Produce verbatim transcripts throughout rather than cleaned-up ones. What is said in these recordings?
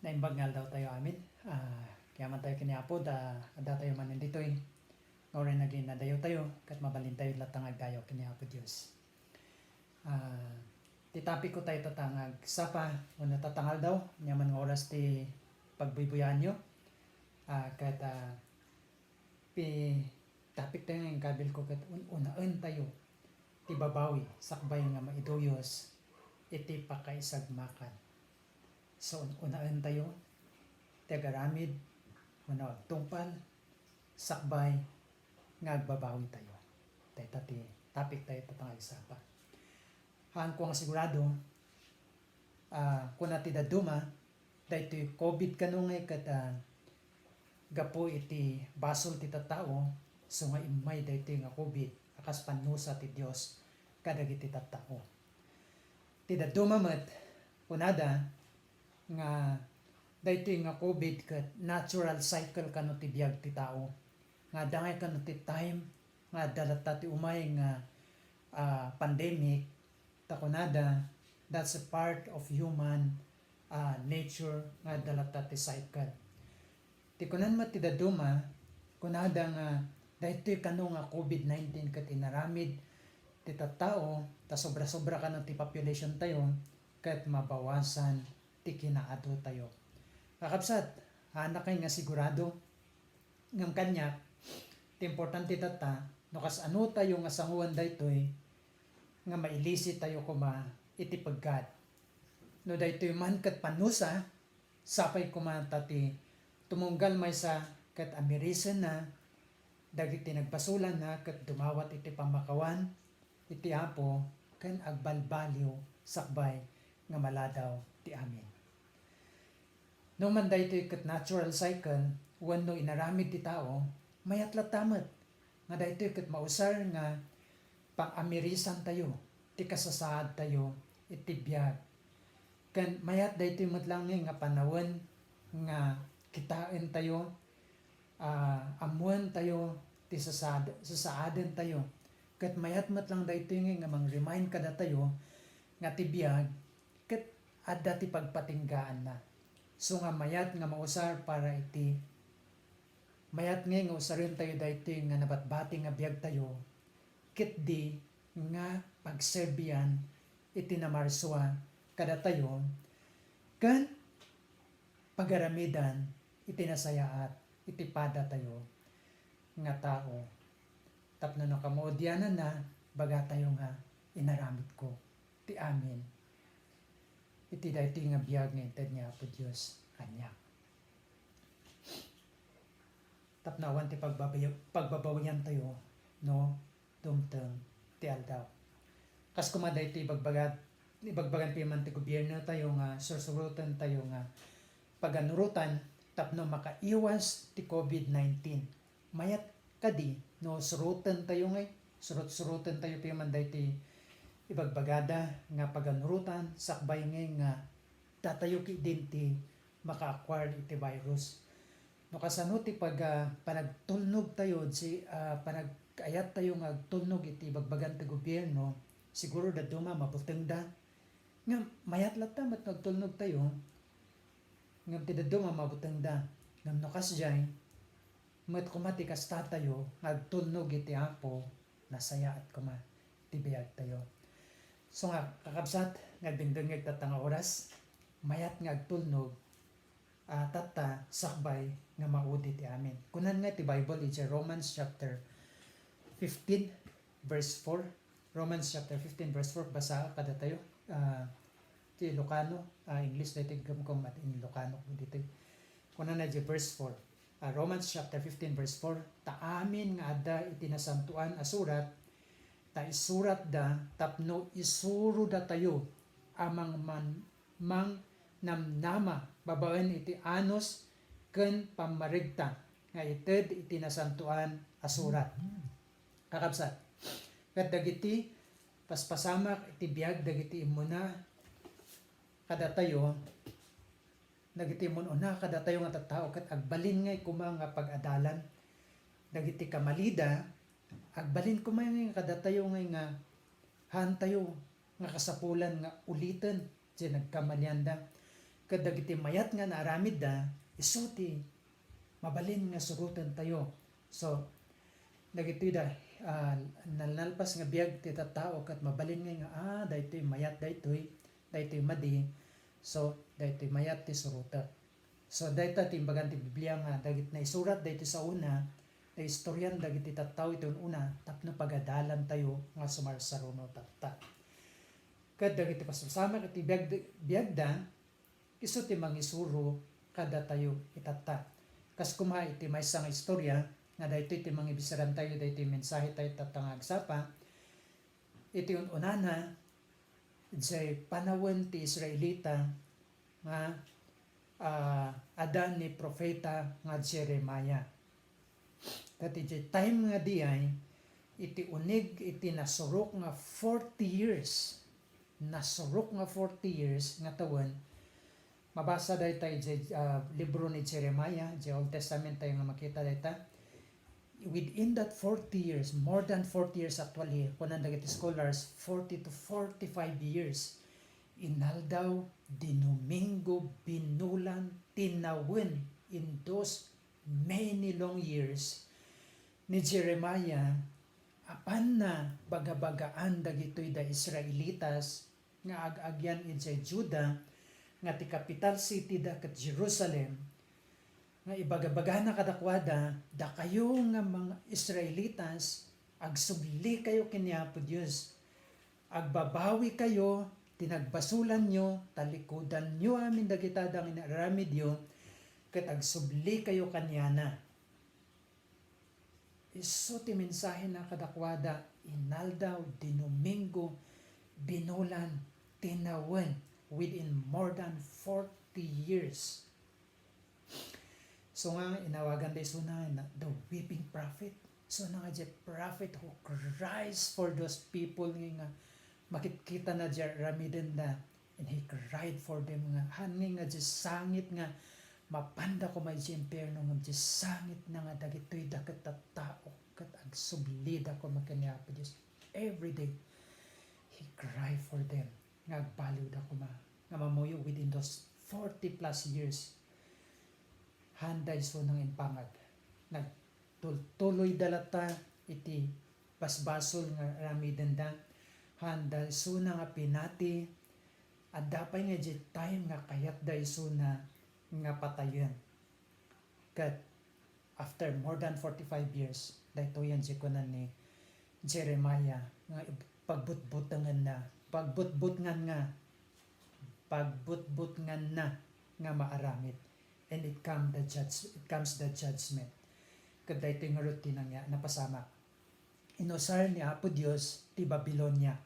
Naimbag nga aldaw tayo amin. Ah, kayaman tayo ken ni Apo, ta adda tayo manen ditoy. Nga uray naging nadayo tayo, ket mabalin tayo latta nga agdayo ken ni Apo Dios. Ah, ti topic ko tayo tatta nga agsapa, wenno tatta nga aldaw, ania man nga oras ti pagbuybuyaanyo. Ah, ket, ah, pi-, topic tayo nga inkabil ko ket un-, unaen tayo ti babawi sakbay nga maiduyos iti pakaisagmakan. So, un-, unaen tayo ti agaramid wenno agtungpal sakbay nga agbabawi tayo. Dayta ti topic tayo tatta nga agsapa. Haanko nga sigurado, ah, kuna ti dadduma, daytoy covid kano ngay ket, ah, gapu iti basol ti tattao, isu nga immay daytoy nga covid a kas pannusa ti Dios kadagiti tattao. Ti dadduma met, kunada nga daytoy nga covid ket natural cycle kano ti biag ti tao, nga adda ngay kano ti time nga adda latta ti umay nga, ah, pandemic, ta kunada, that's a part of human, ah, nature nga adda latta ti cycle. Ti kunan met ti dadduma, kunada nga daytoy kano nga covid nineteen ket inaramid ti tattao, ta sobra-sobra kano ti population tayo, ket mabawasan ti kinaadu tayo. Kakabsat, haanak ngay nga sigurado, ngem kaniak, ti importante tatta, no kasano tayo nga sangoen daytoy, nga mailisi tayo koma iti peggad. No daytoy man ket pannusa, sapay koma ta ti tumunggal maysa ket amirisenna dagiti nagbasolanna ket dumawat iti pammakawan iti Apo ken agbalbaliw sakbay nga maladaw ti amin. No man daytoy ket natural cycle wenno inaramid ti tao, mayat latta met nga daytoy ket mausar nga paamirisantayo ti kasasaadtayo iti biag. Ken mayat daytoy met laeng nga panawen nga kitaentayo, ah, ammoentayo ti sasaad-, sasaadentayo. Ket mayat met laeng daytoy nga mang-remind kadatayo nga ti biag ket adda ti pagpatinggaanna. Isu nga mayat nga mausar para iti, mayat ngay nga usarentayo daytoy nga nabatbati nga biagtayo, ket di nga pagserbian iti namarsua kadatayo, ken pagaramidan iti nasayaat iti padatayo nga tao. Tapno no kamaudiananna, bagatayo nga inaramidko ti amin iti daytoy nga biag nga inted ni Apo Dios kaniak. Tapno awan ti pagbabay-, pagbabawiantayo no dumteng ti aldaw. Kas koma daytoy ibagbagad-, ibagbagan piman ti gobierno tayo nga sursurotentayo nga paganurotan tapno makaiwas ti covid nineteen. Mayat kadi no surotentayo ngay, surot-surotentayo piman daytoy ibagbagada nga paganurotan sakbay ngay nga datayo ketdin ti maka-acquire iti virus. No kasano ti pag-, ah, panagtulnogtayo, si, ah, panag-ayattayo nga agtulnog iti ibagbagan ti gobierno, siguro dadduma mabutengda. Ngem mayat latta met no agtulnogtayo, ngem ti dadduma mabutengda. Ngem no kasdiay, met koma ti kastatayo nga agtulnog iti Apo, nasayaat koma ti biagtayo. So nga, kakabsat, nga agdengdengngeg tatta nga oras, mayat nga agtulnog, ah, tatta sakbay nga maudi ti amin. Kunan nga ti Bible iti Romans chapter fifteen, verse four. Romans chapter fifteen, verse four, basaak kadatayo. Ah, ti Ilocano, ah, English daytoy, gam-, gam-, at in Ilocano ditoy. Kunana iti verse four. Ah, Romans chapter fifteen, verse four, "Ta amin nga adda iti Nasantoan a Surat, ta isuratda tapno isurodatayo a mangman-, mangnamnama babaen iti anus ken pammaregta nga ited iti Nasantoan a Surat." Kakabsat, ket dagiti paspasamak iti biag dagiti immuna kadatayo, dagiti immun-una kadatayo nga tattao ket agbalin ngay koma nga pag-adalan dagiti kamalida, agbalin koma ngay kadatayo ngay nga haantayo nga kasapulan nga uliten ti nagkamalianda. Ket dagiti mayat nga naaramidda, isu ti mabalin nga surotentayo. So, dagitoy da, ah, nalnalpas nga biag ti tattao ket mabalin ngay nga, "Ah, daytoy mayat daytoy, daytoy madi." So, daytoy mayat ti surotek. So, dayta ti imbagan ti Biblia nga dagit naisurat daytoy sa una, naistorian dagiti tattao iti un-una tapno pagadalantayo nga sumarsaruno tatta. Ket dagiti pasamak iti biag-, biagda, isu ti mangisuro kadatayo itatta. Kas koma iti maysa nga istoria, nga daytoy ti mangibisarantayo daytoy mensahe tayo tatta nga agsapa, iti un-unana, idiay panawen ti Israelita nga, ah, adda ni profeta nga Jeremiah. Ket iti time nga diay, iti uneg iti nasurok nga forty years, nasurok nga forty years nga tawen, mabasa dayta iti, ah, libro ni Jeremiah, iti Old Testament tayo nga makita dayta. Within that forty years, more than forty years actually, kunan dagiti scholars, forty to forty-five years, inaldaw, dinuminggo, binulan, tinawen in those many long years ni Jeremiah, apanna bagabagaan dagitoy da Israelitas nga ag-agian idiay Juda, nga ti capital city da ket Jerusalem, nga ibagabagana kadakuada, "Dakayo nga mga Israelitas, agsublikayo ken ni Apo Dios. Agbabawikayo ti nagbasolanyo, talikudanyo amin dagita nga inaramidyo, ket agsublikayo kaniana." Isu ti mensahena kadakuada, inaldaw, dinuminggo, binulan, tinawen, within more than forty years. So nga, inawaganda isuna nga the weeping prophet. So nga, the prophet who cries for those people nga, nga makitkita na di aramidenda. And he cried for them nga, "Haan nga di sangit nga mapanda koma iti impierno, ngem di sangit na nga dagitoy da ket tattao ket agsublida koma ken ni Apo Dios." Every day, he cried for them nga agbaliwda koma, nga mamuyo within those forty plus years. Haan da isuna nga impangag. Nagtultuloyda latta iti basbasol nga aramidenda. Haan da isuna nga pinati. Adda pay nga idiay time nga kayatda isuna nga patayen. Ket after more than forty-five years, daytoyen ti kunan ni Jeremiah nga ib-, pagbutbutengenna, pagbutbutnganna, pagbutbutnganna nga maaramid. And it come the judge-, it comes the judgment. Ket daytoy ngarud ti nangya-, napasamak. Inusar ni Apo Dios ti Babilonia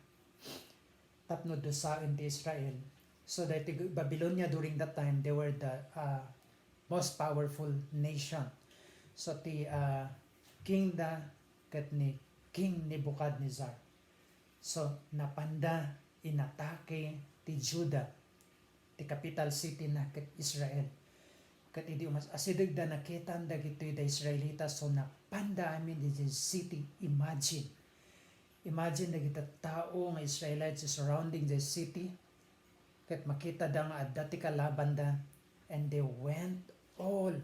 tapno dusaen ti Israel. So, daytoy Babilonia during that time, they were the, uh, most powerful nation. So, ti, uh, king da ket ni King Nebuchadnezzar. So, napanda inatake ti Juda, ti capital city na ket Israel. Ket idi umas-, asidegda, nakitan dagitoy da Israelita, so napanda amin idiay city. Imagine. Imagine dagiti tao nga Israelite ti surrounding the city. Ket makitada nga adda ti kalabanda, and they went all,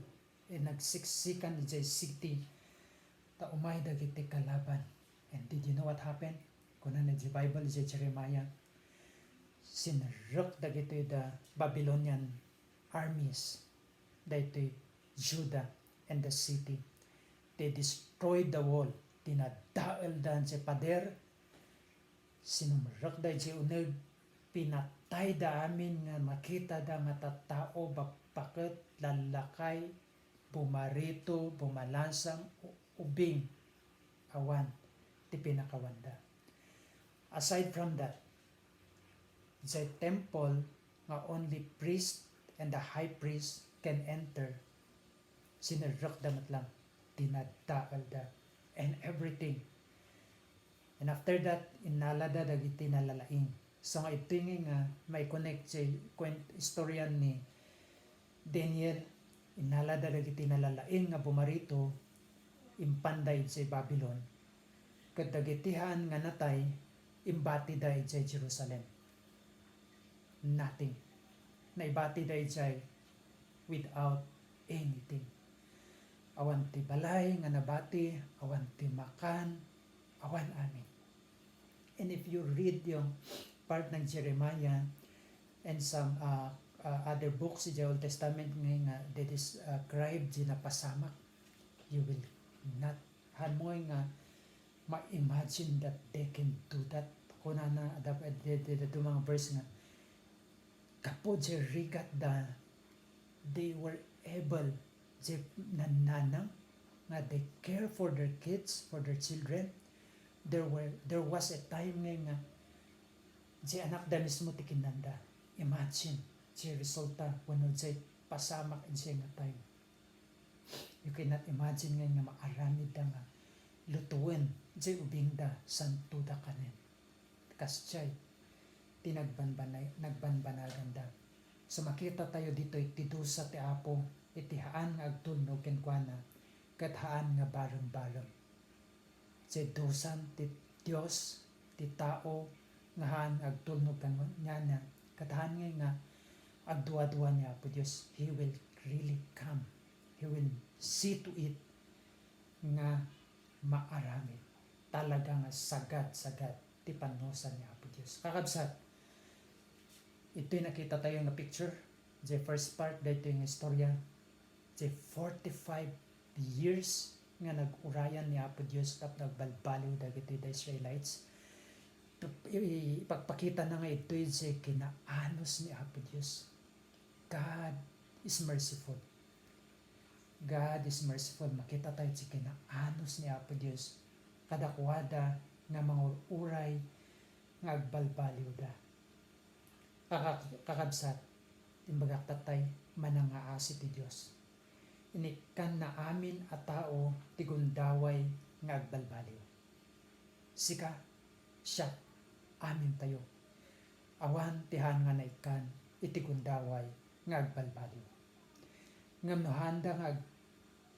eh, nagsiksikan idiay city. Ta umay dagiti kalaban. And did you know what happened? Kuna na di Bible, di Jeremiah, "Sinrek dagitoy da Babylonian armies, daytoy Judah and the city. They destroyed the wall." Dinadaelda ti pader, sinumrekda idiay uneg, pinatayda amin nga makitada nga tattao, bappaket, lallakay, bumarito, bumalansang, u-, ubing, awan ti pinakawanda. Aside from that, the temple nga only priest and the high priest can enter, sinirrekda met lang, dinadaelda, and everything. And after that, innalada dagiti nalalaing. So nga, iti nga, nga mai-connect ti kuen-, istoryan ni Daniel, innalada dagiti nalalaing nga bumarito, impanda idiay Babilon. Ket dagiti haan nga natay, imbatida idiay Jerusalem. Nothing. naibati daydiay without anything. Awan ti balay nga nabati, awan ti makan, awan amin. And if you read yung part ng Jeremiah and some, uh, uh, other books in the Old Testament nga, nga they describe di napasamak, you will not, haan mo nga ma-imagine that they can do that. Kunana, adda, adda, adda, adda mga verse nga, gapu di rigat da, they were able, di nannanang nga they care for their kids, for their children. There were, there was a time nga, nga di anakda mismo ti kinnanda. Imagine, di resulta, wenno di pasamak idiay nga time. You cannot imagine nga, nga maaramidda nga lutuen, di ubingda, santoda kanen. Kasdiay ti nagbanbanay-, nagbanbanaganda. So, makita tayo ditoy ti dusa ti Apo iti haan nga agtulnog kenkuana ket haan nga barengbareng. Ti dusan ti Dios, ti tao nga haan nga agtulnog kaniana, ket haan ngay nga agduadua ni Apo Dios, He will really come. He will see to it nga maaramid. Talaga nga sagad-sagad ti pannusan ni Apo Dios. Kakabsat, itoy nakita tayo nga picture, the first part daytoy nga istorya, the forty-five years nga nag-urayan ni Apo Dios tapno agbalbaliw dagiti da Israelites. Ip-, i-, ipagpakita na nga itoy ti kinaanus ni Apo Dios. God is merciful. God is merciful. Makita tayo ti kinaanus ni Apo Dios kadakuada nga mangur-uray nga agbalbaliwda. Kaka-, kakabsat, imbagak tatay, manangaasi ti Dios. Inikkanna amin a tao ti gundaway nga agbalbaliw. Sika, siak, amintayo. Awan ti haan nga naikkan iti gundaway nga agbalbaliw. Ngem no haanda nga ag-,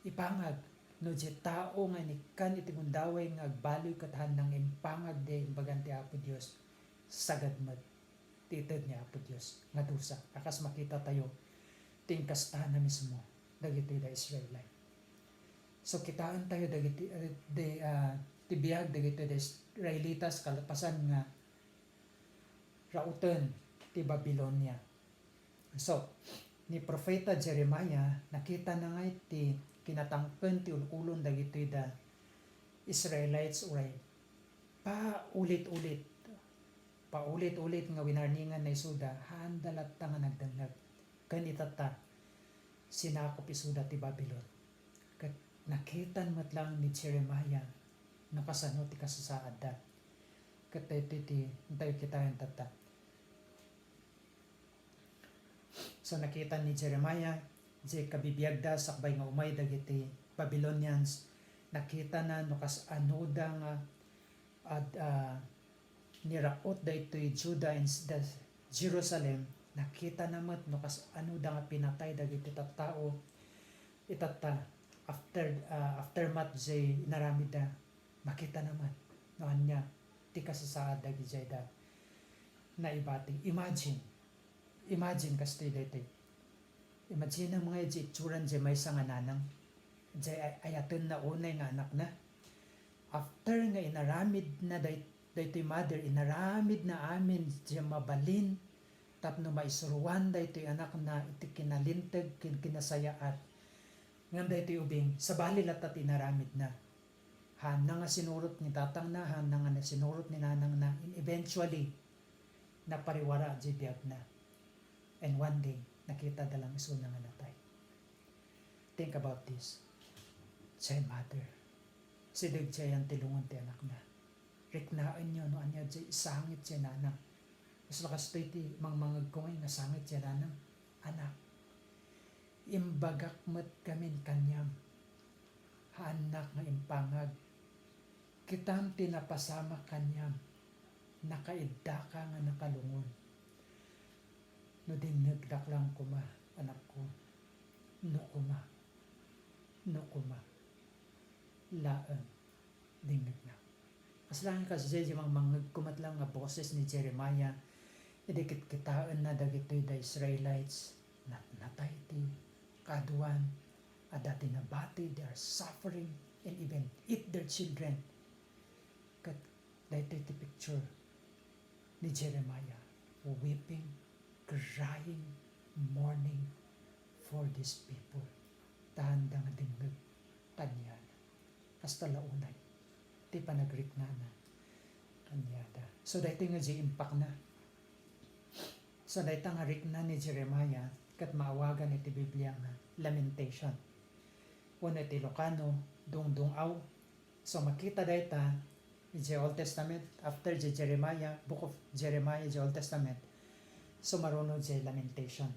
ipangag, no diay tao nga inikkan iti gundaway nga agbaliw ket haanda nga impangag diay imbagan ti Apo Dios, sagad met ti ited ni Apo Dios nga dusa. A kas makita tayo, ti inkastana mismo dagiti da Israelite. So, kitaen tayo dagiti, eh, di, ah, ti biag dagiti da Israelitas kalpasan nga rauten ti Babilonia. So, ni Profeta Jeremiah, nakitana ngay ti kinatangken ti ul-ulon dagitoy da Israelites uray paulit-ulit, paulit-ulit nga winarninganna isuda, haanda latta nga nagdengngeg. Ken itatta, sinakop isuda ti Babilon. Ket nakitan met laeng ni Jeremiah no kasano ti kasasaadda. Ket daytoy ti intayo kitaen tatta. So, nakita ni Jeremiah, diay kabibiagda sakbay nga umay dagiti Babylonians, nakitana no kasanoda nga ad-, ah, niraot daytoy Judah and s-, the Jerusalem, nakitana met no kasanoda nga pinatay dagiti tattao. Itatta, after, ah, aftermath diay inaramidda, makitana met no ania ti kasasaad dagidiay da naibati. Imagine, imagine kastoy daytoy. Imagine mo nga diay itsuran diay maysa nga nanang, diay ay-, ayatenna unay nga anakna. After nga inaramidna day-, daytoy mother, inaramidna amin diay mabalin tapno maisuroan daytoy anakna iti kinalinteg ken kinasayaat. Ngem daytoy ubing, sabali latta ti inaramidna. Haanna nga sinurot ni tatangna, haanna nga sinurot ni nanangna, and eventually, napariwara diay biagna. And one day, nakitada lang isuna nga natay. Think about this. Diay mother. Sideg diay ti lungon ti anakna. Riknaenyo no ania diay isangit diay nanang. Kasla kastoy ti mangmangegko ngay nga sangit diay nanang. Anak, imbagak met ngamin kaniam. Haannak nga impangag. Kitam ti napasamak kaniam. Nakaiddaka nga nakalungon. No dinnegdak lang koma, anakko. No koma. No koma. Laeng. Dingngegna. Kasla nga kasdiay diay mangmangegko met lang nga boses ni Jeremiah, Idi kitkitaenna dagitoy da Israelites, natnatay ti kaaduan, adda ti nabati, they are suffering, and even eat their children. Ket daytoy ti picture ni Jeremiah, weeping, crying, mourning for these people. Ta haanda nga dimngeg kaniana. Kasta la unay ti panagriknana kaniada. So, daytoy nga diay impakna. So, dayta nga rikna ni Jeremiah, ket maawagan iti Biblia nga lamentation. Wenno iti Ilocano, dungdung-aw. So, makita dayta, idiay Old Testament, after idiay Jeremiah, Book of Jeremiah, idiay Old Testament, sumaruno idiay lamentation.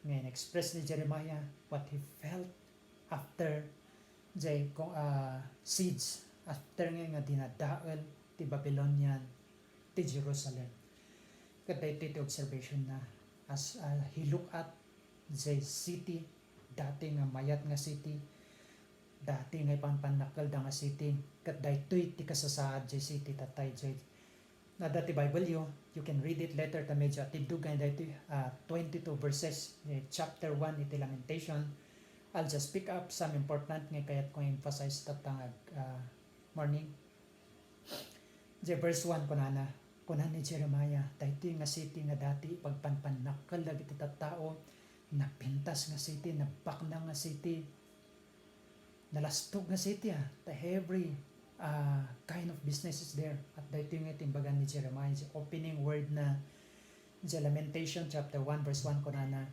Nga in-express ni Jeremiah what he felt after idiay ko-, ah, siege, after nga, nga dinadael ti Babylonian ti Jerusalem. Ket daytoy ti observation na as, ah, he look at the city, dati nga mayat nga city, dati nga ipanpannakkelda nga city, ket daytoy ti kasasaad jay city tatta idiay. Adda ti Bible yo, you can read it later ta medyo atiddog nga daytoy, ah, twenty-two verses, eh, chapter one iti Lamentation. I'll just pick up some important nga kayat ko nga emphasize tatta nga, ah, morning. Jay verse one kunana, kuna ni Jeremiah, daytoy nga city nga dati ipagpanpannakkel dagiti tattao, napintas nga city, nabaknang nga city, nalastog nga city, ah, ta every, ah, kind of business is there. At daytoy nga timbagan ni Jeremiah, the opening word na, the Lamentation chapter one verse one kunana,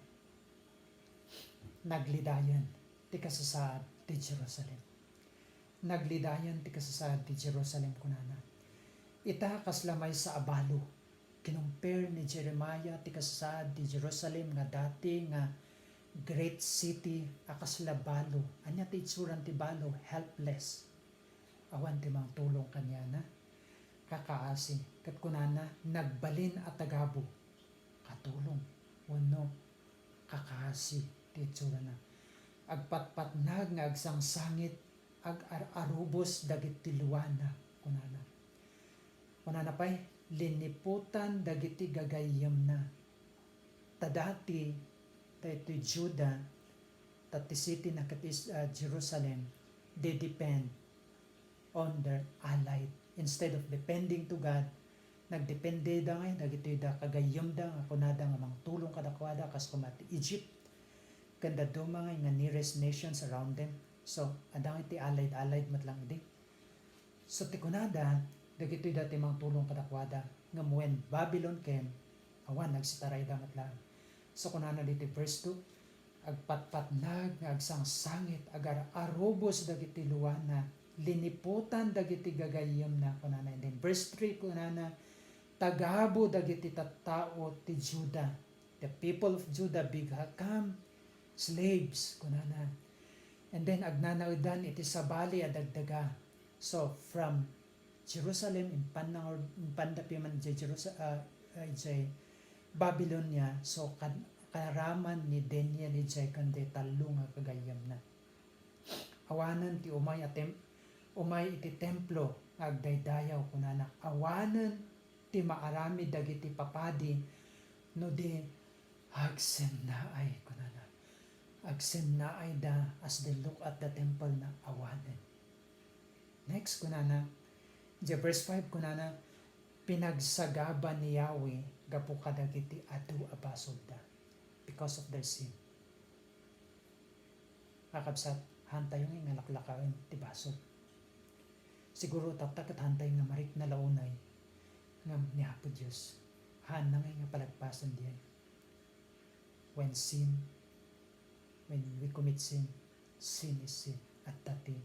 naglidayen ti kasasaad ti Jerusalem. Naglidayen ti kasasaad ti Jerusalem, kunana. Ita, kasla maysa a balo. Kinumpare ni Jeremiah ti kasasaad ti Jerusalem nga dati nga great city a kasla balo. Ania ti itsuran ti balo? Helpless. Awan ti mangtulong kaniana. Kakaasi. Ket kunana, nagbalin a tagabu. Katulong. Wenno kakaasi ti itsurana. Agpatpatnag nga agsangsangit, agar-arubos dagiti luana, kunana. Kunana pay, liniputan dagiti gagayyemna. Ta dati, daytoy Juda, ta ti city na ket is, ah, Jerusalem, they depend on their allied. Instead of depending to God, nagdependeda ngay dagitoy da kagayyemda nga kunada nga mangtulong kadakuada, kas koma ti Egypt, ken dadduma ngay nga nearest nations around them. So, adda ngay ti allied-allied met lang idi. So, ti kunada, dagitoy da ti mangtulong kadakuada, ngem when Babylon came, awan, nagsitarayda met laeng. So, kunana ditoy verse two, agpatpatnag nga agsangsangit, agar-arubos dagiti luana, liniputan dagiti gagayyemna, kunana. And then verse three, kunana, tagabu dagiti tattao ti Juda. The people of Judah become slaves, kunana. And then, agnanaedan iti sabali a dagdaga. So, from Jerusalem, impan nang-, impanda piman idiay Jerusa-, ah, ah, idiay Babilonia. So, kad-, karaman ni Daniel idiay ken di tallo nga gagayyemna. Awanen ti umay a tem-, umay iti templo nga agdaydayaw, kunana. Awanen ti maaramid dagiti papadi no di agsennaay, kunana. Agsennaayda as they look at the temple na awanen. Next, kunana, idiay verse five, kunana, pinagsagaba ni Yahweh gapu kadagiti adu a basolda because of their sin. Kakabsat, haantayo ngay nga laklakaen ti basol. Siguro, tatta ket haantayo nga marikna la unay ngem ni Apo Dios. Haanna ngay nga palagpasen diay. When sin, when we commit sin, sin is sin. Adda ti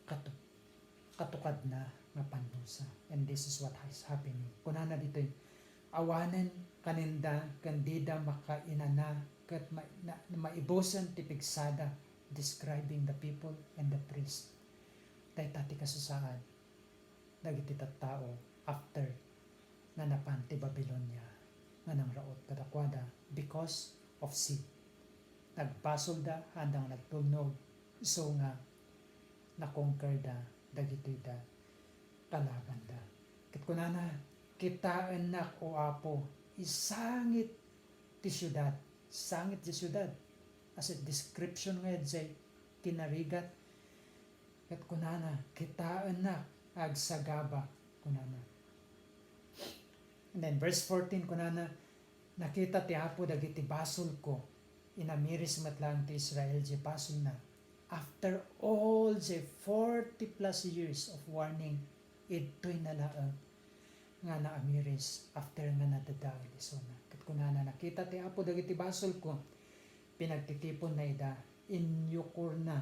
katu-, katukadna nga pannusa. And this is what is happening. Kunana ditoy, awanen kanenda ken dida makainana ket ma-, na-, maibusen ti pigsada, describing the people and the priest. Dayta ti kasasaad dagiti tattao after nga napan ti Babilonia nga nangraut kadakuada because of sin. Nagbasolda, haanda nga nagtulnog, isu nga na-conquerda dagitoy da kalabanda. Ket kunana, kitaennak, O Apo, isangit ti siudad, sangit ti siudad. As a description nga diay kinarigat, ket kunana, "Kitaennak nga agsagaba," kunana. And then verse fourteen, kunana, "Nakita ti Apo dagiti basolko, inamiris met laeng ti Israel diay basolna." After all the forty plus years of warning, idtoyna laeng nga naamiris after nga nadadael isuna. Ket kunana, "Nakita ti Apo dagiti basolko, pinagtitiponna ida, inyukorna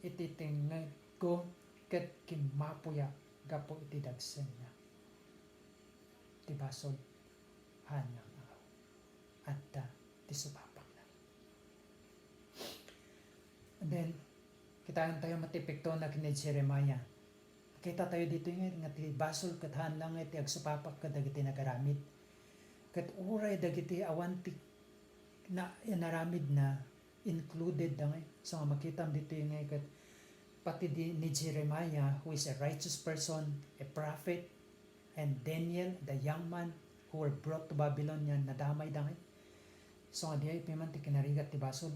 iti tengngedko, ket kimmapoyak gapu iti dagsenna." Ti basol, haanna nga adda ti supapakna. And then, kitaentayo met ti epektona ken ni Jeremiah. Makitatayo ditoy nga, nga ti basol ket haan laeng nga iti agsupapak kadagiti nagaramid. Ket uray dagiti awan ti na-, inaramidna, included da ngay. So, nga makitam ditoy nga ket pati di, ni Jeremiah, who is a righteous person, a prophet, and Daniel, the young man who were brought to Babylon, nga nadamay da ngay. So, nga diay piman ti kinarigat ti basol.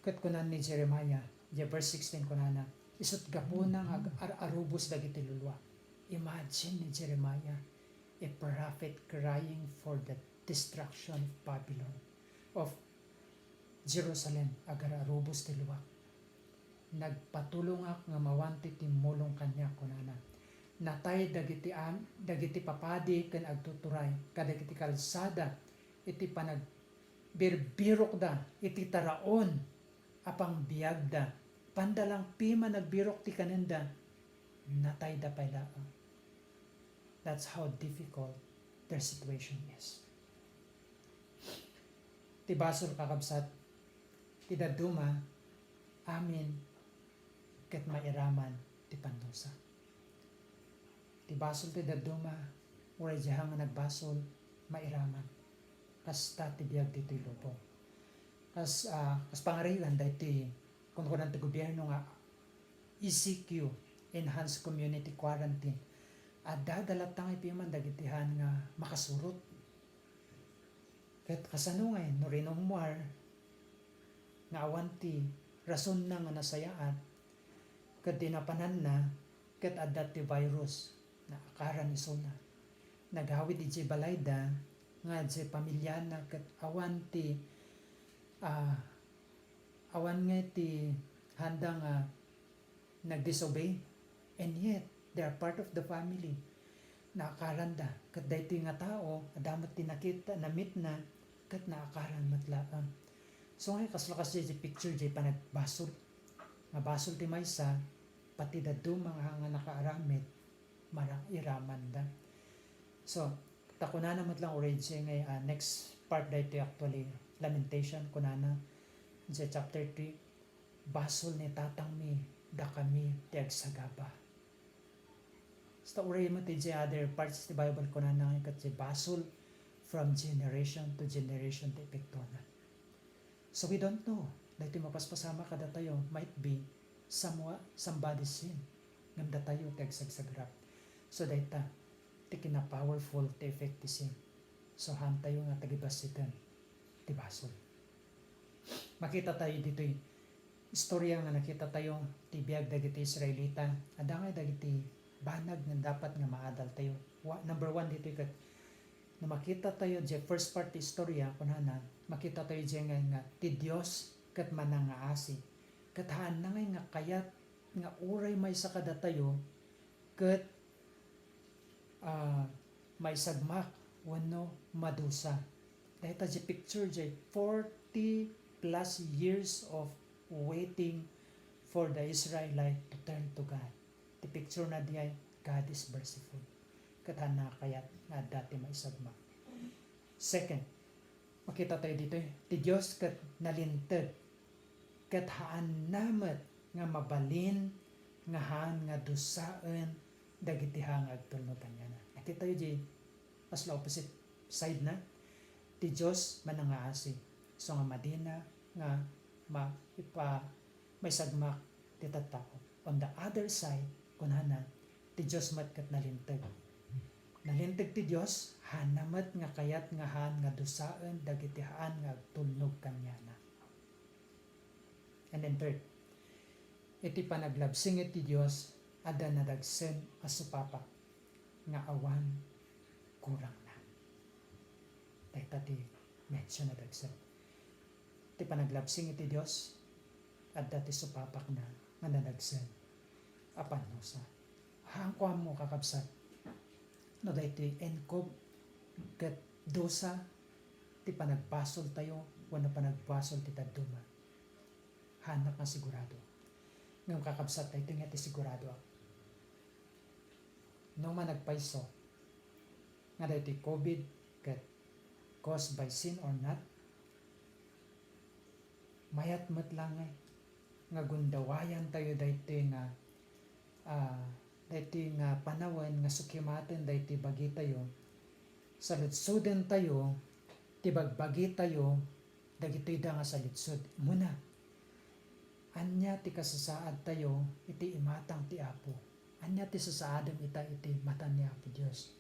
Ket kunan ni Jeremiah, diay verse sixteen, kunana, "Isut' gapuna nga ag-, ar-arubos dagiti luluak." Imagine ni Jeremiah, a prophet crying for the destruction of Babylon, of Jerusalem, "Agar-arubos ti luak. Nagpatulongak nga mawan ti timmulong kaniak," kunana. "Natay dagiti am-, dagiti papadi ken agtuturay kadagiti kalsada iti panagbirbirokda iti taraon a pangbiagda. Panda lang piman nagbirok ti kanenda, natayda pay laeng." That's how difficult their situation is. Ti basol, kakabsat, ti dadduma, amin ket mairaman ti pannusa. Ti basol ti dadduma, uray diay haan nga nagbasol, mairaman. Kasta ti biag ditoy lubong. Kas, ah, kas pangarigan daytoy kunkunan ti gobierno nga E C Q, Enhanced Community Quarantine. Adda da latta nga ipiman dagiti haan nga makasurot. Ket kasano ngay no rinummuar nga awan ti rasonna nga nasayaat, ket di napananna, ket adda ti virus, naakaran isuna. Nagawid idiay balayda nga diay pamiliana ket awan ti, ah, awan ngay ti haanda nga nag-disobey, and yet, they are part of the family. Naakaranda, ket daytoy nga tao, adda met ti nakita, namitna, ket naakaran met laeng. So, ngay, kasla kasdiay ti picture diay panagbasol. Nga basol ti maysa, pati dadduma nga, nga nakaaramid, mara-, iramanda. So, ta kunana met lang uray diay ngay, ah, next part daytoy actually, Lamentation, kunana, diay chapter three, "Basol ni Tatangmi, dakami ti agsagaba." Basta uray met idiay other parts ti Bible, kunana nga ket diay basol from generation to generation ti epektona. So we don't know. Daytoy mapaspasamak kadatayo might be somewhat, somebody's sin. Ngem datayo ti agsagsagrap. So dayta ti kinapowerful ti effect ti sin. So haantayo nga tagibassiten ti basol. Makitatayo ditoy istorya nga nakitatayo ti biag dagiti Israelita. Adda ngay dagiti banag nga dapat nga maadaltayo. Wa-, number one ditoy ket, no makitatayo diay first part ti istorya, kunana, makitatayo diay nga, nga ti Dios ket manangngaasi. Ket haanna ngay nga kayat nga uray maysa kadatayo ket, ah, maisagmak wenno madusa. Dayta diay picture diay forty plus years of waiting for the Israelite to turn to God. Ti picture na diay, God is merciful. Ket haanna nga kayat nga adda ti maisagmak. Second, makitatayo ditoy, ti Dios ket nalinteg, ket haanna met nga mabalin nga haan nga dusaen dagiti haan nga agtulnog kaniana. Nakitatayo diay, kasla opposite side na, ti Dios manangngaasi. So nga madina nga ma-, ipa-, maisagmak ti tattao. On the other side, kunana, ti Dios met ket nalinteg. Nalinteg ti Dios, haanna met nga kayat nga haan nga dusaen dagiti haan nga agtulnog kaniana. And then third, iti panaglabsing iti Dios, adda nadagsen a supapak nga awan kurangna. Dayta ti mention a dagsen. Ti panaglabsing iti Dios, adda ti supapakna nga nadagsen a pannusa. Haanko ammo, kakabsat, no daytoy inkob ket dusa ti panagbasoltayo wenno panagbasol ti dadduma. Haanak nga sigurado. Ngem, kakabsat, daytoy nga ti siguradoak. No managpayso nga daytoy covid ket caused by sin or not, mayat met laeng nga gundawayantayo daytoy nga, ah, daytoy nga panawen nga sukimaten daytoy bagitayo, saludsodentayo ti bagbagitayo dagitoy da nga saludsod. Umuna, ania ti kasasaadtayo iti imatang ti Apo? Ania ti sasaadem ita iti matan ni Apo Dios?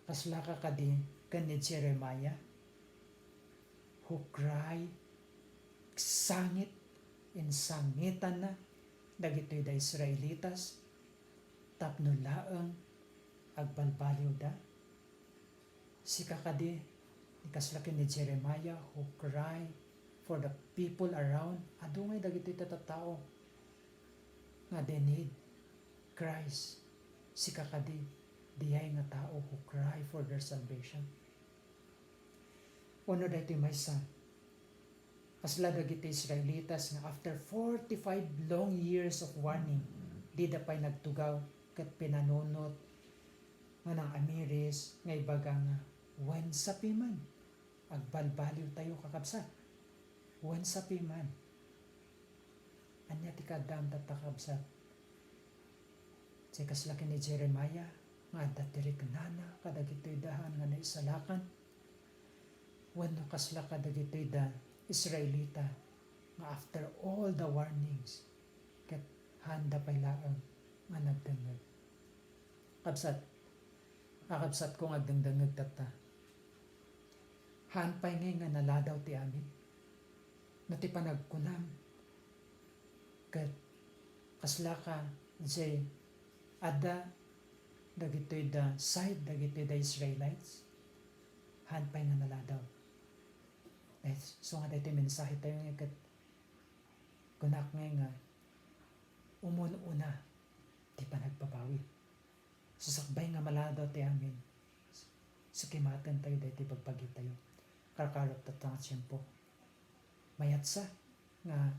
Kaslaka kadi ken ni Jeremiah, who cry, sangit, insangitanna dagitoy da Israelitas tapno laeng agbalbaliwda? Sika kadi, ni kasla ken ni Jeremiah who cry for the people around, adu ngay dagitoy tattao nga they need Christ. Sika kadi, diay nga tao who cry for their salvation? Wenno daytoy maysa, kasla dagiti Israelitas nga after forty-five long years of warning, dida pay nagtugaw ket pinanunot nga nang-amiris nga ibaga nga, "Wen sapiman, agbalbaliwtayo, kakabsat. Wen sapiman." Ania ti kaaddaem tatta, kabsat? Ti kasla ken ni Jeremiah nga adda ti riknana kadagitoy da haan nga naisalakan, wenno kasla kadagitoy da Israelita nga after all the warnings, ket haanda pay laeng nga nagdengngeg. Kabsat, kakabsatko nga agdengdengngeg tatta, haan pay ngay nga naladaw ti amin? No ti panagkunam, ket kaslaka, jay adda dagitoy da side dagitoy da Israelites, haan pay nga naladaw. Eh, so nga daytoy mensahe tayo nga ket kunak ngay nga umun-una ti panagbabawi. Sasakbay nga maladaw ti amin, sukimaten tayo daytoy bagbagi tayo. Karkarot tatta nga tiempo. Mayatsa nga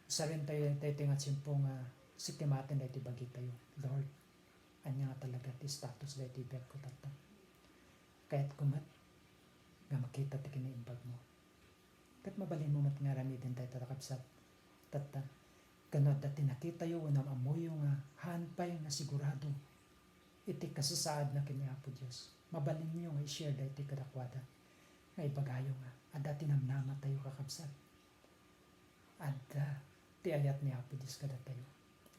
usaren tayo daytoy nga tiempo nga sukimaten daytoy bagi tayo. Lord, ania nga talaga ti status daytoy biagko tatta? Kayatko met nga makita ti kinaimbagmo. Ket mabalinmo met nga aramiden dayta, kakabsat, tatta, ken no adda ti nakitayo wenno am-ammoyo nga haan pay nga sigurado iti kasasaadna ken ni Apo Dios, mabalinyo nga i-share daytoy kadakuada, nga ibagayo nga adda ti namnamatayo, kakabsat. Adda ti ayat ni Apo Dios kadatayo.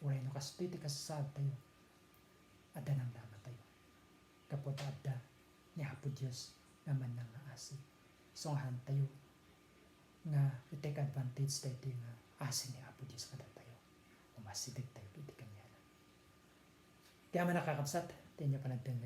Uray no kastoy ti kasasaadtayo, adda namnamatayo. Gapu ta adda ni Apo Dios nga mannangaasi. So, haantayo nga i-take advantage daytoy nga asi ni Apo Dios kadatayo. Umasidegtayo iti kaniana. Ti amin a kakabsat, ti inyo panagdengngeg.